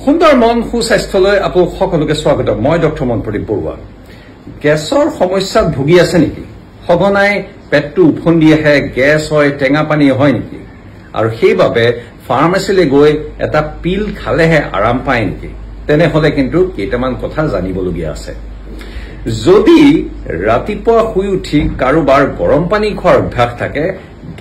সুন্দৰ মন সুস্বাস্থ্যলৈ আপোনালোক সকলোকে স্বাগতম। মই ডক্টৰ মনপ্ৰদীপ বৰুৱা। গেছৰ সমস্যাত ভুগি আছে নেকি? সঘনাই পেটটো উফন্দি আহে, গেছ হয়, টেঙা পানী হয় নেকি? আৰু সেইবাবে ফাৰ্মাচীলৈ গৈ এটা পিল খালেহে আৰাম পায় নেকি? তেনেহলে কিন্তু কেইটামান কথা জানিবলগীয়া আছে। যদি ৰাতিপুৱা শুই উঠি কাৰোবাৰ গৰম পানী খোৱাৰ অভ্যাস থাকে,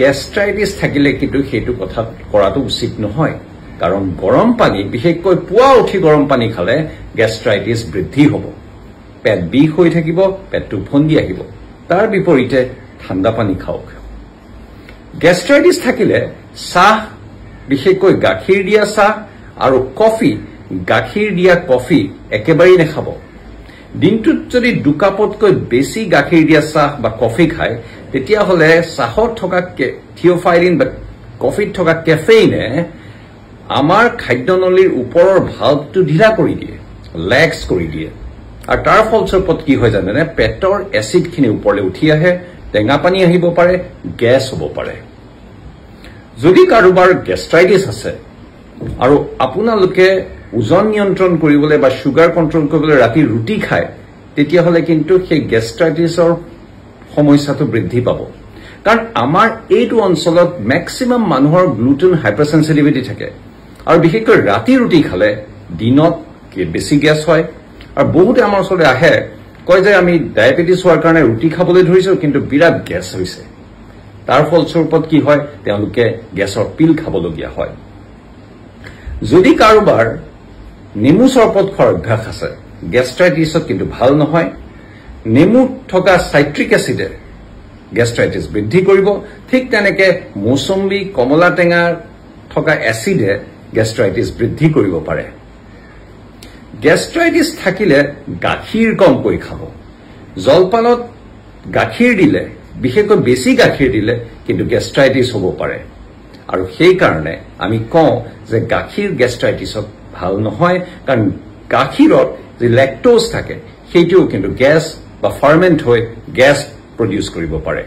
গেষ্ট্ৰাইটিছ থাকিলে কিন্তু সেইটো কথা কৰাটো উচিত নহয়। কাৰণ গৰম পানী, বিশেষকৈ পুৱা উঠি গৰম পানী খালে গেষ্ট্ৰাইটিছ বৃদ্ধি হ'ব, পেট বিষ হৈ থাকিব, পেটটো উফন্দি আহিব। তাৰ বিপৰীতে ঠাণ্ডা পানী খাওক। গেষ্ট্ৰাইটিছ থাকিলে চাহ, বিশেষকৈ গাখীৰ দিয়া চাহ আৰু কফি, গাখীৰ দিয়া কফি একেবাৰেই নাখাব। দিনটোত যদি দুকাপতকৈ বেছি গাখীৰ দিয়া চাহ বা কফি খায়, তেতিয়াহ'লে চাহত থকা থিঅ'ফাইলিন বা কফিত থকা কেফেইনে আমাৰ খাদ্যনলীৰ ওপৰৰ ভাল্বটো ঢিলা কৰি দিয়ে, লেক্স কৰি দিয়ে। আৰু তাৰ ফলস্বৰূপত কি হয় জানেনে? পেটৰ এচিডখিনি ওপৰলৈ উঠি আহে, টেঙা পানী আহিব পাৰে, গেছ হ'ব পাৰে। যদি কাৰোবাৰ গেষ্ট্ৰাইটিছ আছে আৰু আপোনালোকে ওজন নিয়ন্ত্ৰণ কৰিবলৈ বা চুগাৰ কণ্ট্ৰল কৰিবলৈ ৰাতি ৰুটি খায়, তেতিয়াহ'লে কিন্তু সেই গেষ্ট্ৰাইটিছৰ সমস্যাটো বৃদ্ধি পাব। কাৰণ আমাৰ এইটো অঞ্চলত মেক্সিমাম মানুহৰ গ্লুটেন হাইপাৰচেঞ্চিটিভিটি থাকে আৰু বিশেষকৈ ৰাতি ৰুটি খালে দিনত বেছি গেছ হয়। আৰু বহুতে আমাৰ ওচৰলৈ আহে, কয় যে আমি ডায়েবেটিছ হোৱাৰ কাৰণে ৰুটি খাবলৈ ধৰিছো, কিন্তু বিৰাট গেছ হৈছে। তাৰ ফলস্বৰূপত কি হয়, তেওঁলোকে গেছৰ পিল খাবলগীয়া হয়। যদি কাৰোবাৰ নেমু চৰবত খোৱাৰ অভ্যাস আছে, গেষ্ট্ৰাইটিছত কিন্তু ভাল নহয়। নেমুত থকা চাইট্ৰিক এচিডে গেষ্ট্ৰাইটিছ বৃদ্ধি কৰিব। ঠিক তেনেকে মৌচুম্বী, কমলা টেঙাৰ থকা এচিডে গেষ্ট্ৰাইটিছ বৃদ্ধি কৰিব পাৰে। গেষ্ট্ৰাইটিছ থাকিলে গাখীৰ কমকৈ খাব। জলপানত গাখীৰ দিলে, বিশেষকৈ বেছি গাখীৰ দিলে কিন্তু গেষ্ট্ৰাইটিছ হ'ব পাৰে। আৰু সেইকাৰণে আমি কওঁ যে গাখীৰ গেষ্ট্ৰাইটিছত ভাল নহয়, কাৰণ গাখীৰত যি লেক্ট'জ থাকে সেইটোও কিন্তু গেছ বা ফাৰ্মেণ্ট হৈ গেছ প্ৰডিউচ কৰিব পাৰে।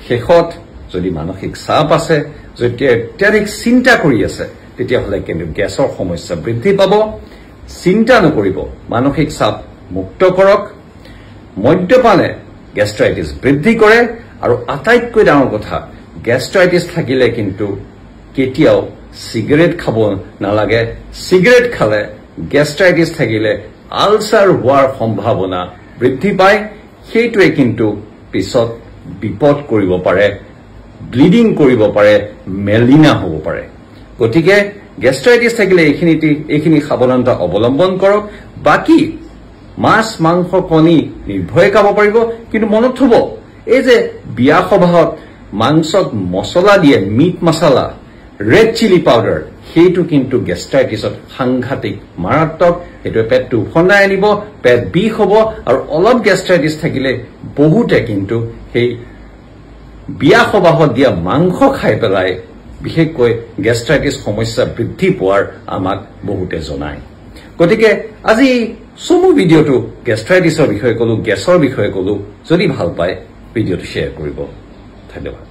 শেষত যদি মানসিক চাপ আছে, যদি অত্যাধিক চিন্তা কৰি আছে, তেতিয়াহ'লে কিন্তু গেছৰ সমস্যা বৃদ্ধি পাব। চিন্তা নকৰিব, মানসিক চাপ মুক্ত কৰক। মদ্যপানে গেষ্ট্ৰাইটিছ বৃদ্ধি কৰে। আৰু আটাইতকৈ ডাঙৰ কথা, গেষ্ট্ৰাইটিছ থাকিলে কিন্তু কেতিয়াও চিগাৰেট খাব নালাগে। চিগাৰেট খালে গেষ্ট্ৰাইটিছ থাকিলে আলচাৰ হোৱাৰ সম্ভাৱনা বৃদ্ধি পায়। সেইটোৱে কিন্তু পিছত বিপদ কৰিব পাৰে, ব্লিডিং কৰিব পাৰে, মেলিনা হ'ব পাৰে। গতিকে গেষ্ট্ৰাইটিছ থাকিলে এইখিনি সাৱধানতা অৱলম্বন কৰক। বাকী মাছ, মাংস, কণী নিৰ্ভয়ে খাব পাৰিব, কিন্তু মনত থব, এই যে বিয়া সভাত মাংসত মছলা দিয়ে, meat masala, red chilli powder, সেইটো কিন্তু গেষ্ট্ৰাইটিছত সাংঘাতিক মাৰাত্মক। সেইটোৱে পেটটো উফন্দাই আনিব, পেট বিষ হ'ব। আৰু অলপ গেষ্ট্ৰাইটিছ থাকিলে বহুতে কিন্তু সেই বিয়া সবাহত দিয়া মাংস খাই পেলাই বিশেষকৈ গেষ্ট্ৰাইটিছ সমস্যা বৃদ্ধি পোৱাৰ আমাক বহুতে জনায়। গতিকে আজি চমু ভিডিঅ'টো গেষ্ট্ৰাইটিছৰ বিষয়ে ক'লো, গেছৰ বিষয়ে ক'লো। যদি ভাল পায় ভিডিঅ'টো শ্বেয়াৰ কৰিব। ধন্যবাদ।